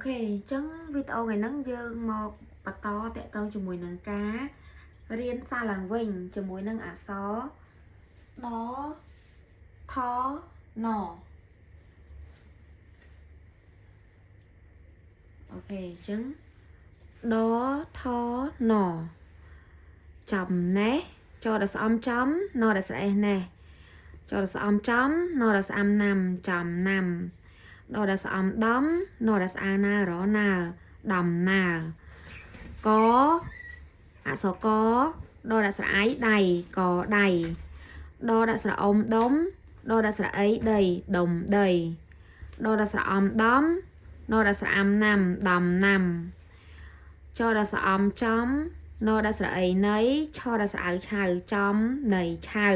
OK អញ្ចឹងវីដេអូថ្ងៃហ្នឹងយើងមកបន្តតាក់ទងជាមួយនឹងការរៀនសារឡើងវិញជាមួយនឹងអក្សរដថណ OK អញ្ចឹងដថណចំណេះចដល់ស្អំចំណដល់ស្អេះណេះចដល់ស្អំចំណដល់ស្អាំណាំចំណាំដដល់ស្អំដំណដល់ស្អើណារណើដំណើកអក្សរកដដល់ស្រអៃដៃកដៃដដល់ស្រអមដុំដដល់ស្រអីដីដុំដីដដល់ស្រអំដំ ណដល់ស្រអាំណាំដំណាំចដល់ស្រអំចំណដល់ស្រអីណីឆដល់ស្រអៅឆៅចំណីឆៅ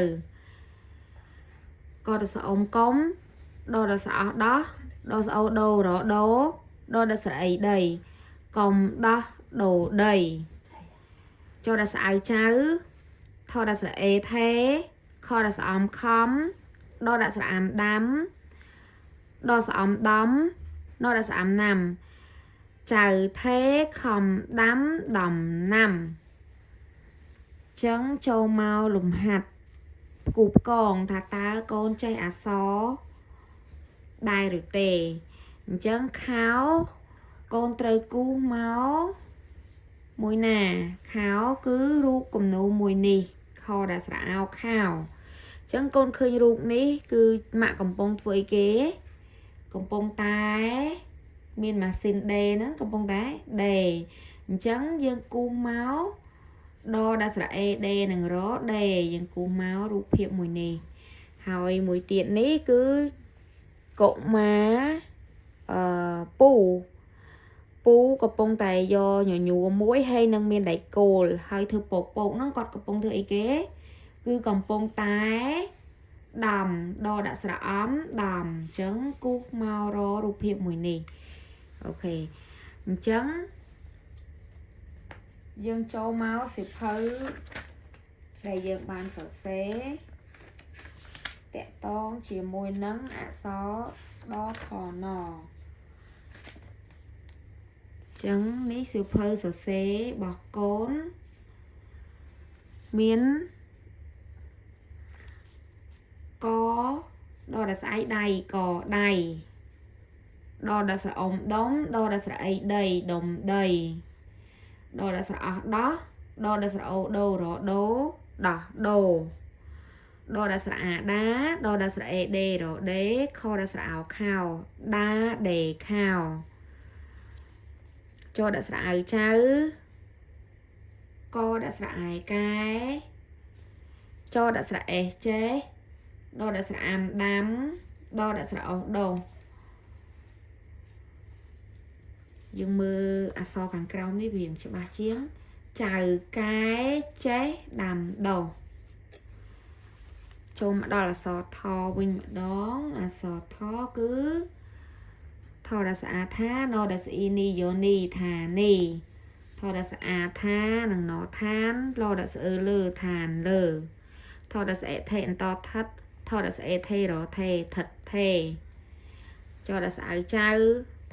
កដល់ស្រអមកុំដដល់ស្រអស់ដោះដស្រអូដូរដូដដល់ស្រអីដីកុំដោះដូដីចដល់ស្រអៅចៅថដល់ស្រអេថេខដល់ស្រអំខំដដល់ស្រអាំដាំដស្រអំដំ ណដល់ស្អាំណាំចៅថេខំដាំដំណាំចឹងចូលមកលំហាត់ផ្គូផ្គងថាតើកូនចេះអក្សរដែរឬទេអញ្ចឹងខោកូនត្រូវគូសមកមួយណាខោគឺរូបគំនូរមួយនេះខដែលស្រអោខោអញ្ចឹងកូនឃើញរូបនេះគឺម៉ាក់កំពុងធ្វើអីគេ កំពុងតែមានម៉ាស៊ីនដេហ្នឹងកំពុងតែដេអញ្ចឹងយើងគូសមកដដាក់ស្រៈអេដេនិងរដេយើងគូសមករូបភាពមួយនេះហើយមួយទៀតនេះគឺកុមារអឺពូពូកំពុងតែយកញញួរមួយហើយនឹងមានដែកគោលហើយធ្វើពោកពោកហ្នឹងគាត់កំពុងធ្វើអីគេ គឺកំពុងតែ ដំដដាក់ស្រអំដំអញ្ចឹងគូសមកររូបភាពមួយនេះ OK អញ្ចឹងយើងចូលមកសិភៅដែលយើងបានសរសេរតាក់តងជាមួយនឹងអក្សរដថណអញ្ចឹងនេះសិភៅសរសេររបស់កូនមាន កដដល់ស្អែកដៃកដៃដដល់ស្រអមដុំដដល់ស្រអីដីដុំដីដដល់ស្រអស់ដោះដដល់ស្រអូដូរដូដោះដូដដល់ស្រអាដាដដល់ស្រអេដេរដេខដល់ស្រអោខោដាដេខោចដល់ស្រអៅចៅកដល់ស្រអែកែចដល់ស្រអេចេះ ដដាក់ស្រអាំដាំដដាក់ស្រអោសដោះយើងមើលអក្សរខាងក្រោមនេះវារៀងច្បាស់ជាងចៅកែចេះដាំដោះចូលមកដល់អក្សរថវិញម្ដងអក្សរថគឺថដាក់ស្អាថាណដាក់ស្អ៊ីនីយោនីថានីថដាក់ស្អាថានិងណឋានលដាក់ស្អឺលើឋានលើថដាក់ស្អេថេអន្តថិត ថដាក់ស្អេថេរថេថិតថេចដាក់ស្អៅចៅ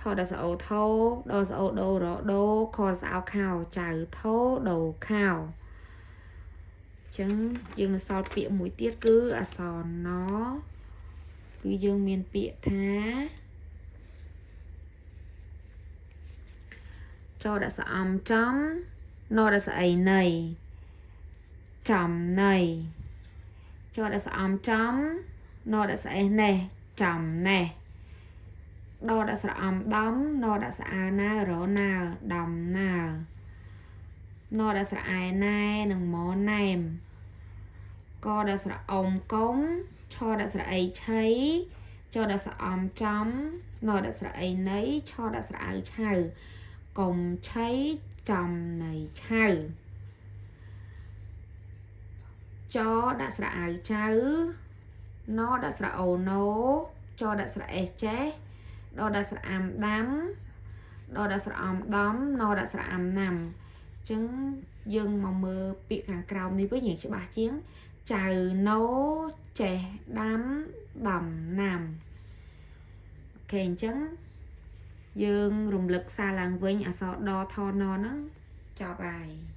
ថដាក់ស្អូថោដស្អូដូរដូខស្អោខោចៅថោដូខោចឹងយើងនៅសល់ពាក្យមួយទៀតគឺអក្សរណគឺយើងមានពាក្យថាចដាក់ស្អំចំណដាក់ស្អីណីចំណី ចដាក់ស្អំចំណដាក់ស្អេះណេះចំណេះដដាក់ស្រអំដំណដាក់ស្អើណើរណើដំណើណដាក់ស្រអែណែនិងមណែមកដាក់ស្រអមកុំឆដាក់ស្រអីឆៃចដាក់ស្រអំចំណដាក់ស្រអីណីឆដាក់ស្រអៅឆៅកុំឆៃចំណីឆៅ ចដាក់ស្រអៅចៅណដាក់ស្រអូណូចដាក់ស្រអេះចេះដដាក់ស្រអាំដាំដដាក់ស្រអំដំណដាក់ស្រអាំណាំអញ្ចឹងយើងមកមើលពាក្យខាងក្រោមនេះវិញយើងច្បាស់ជាងចៅណូចេះដាំដំណាំ OK អញ្ចឹង យើងរំលឹកសារឡើងវិញអក្សរដថនហ្នឹងចប់ហើយ។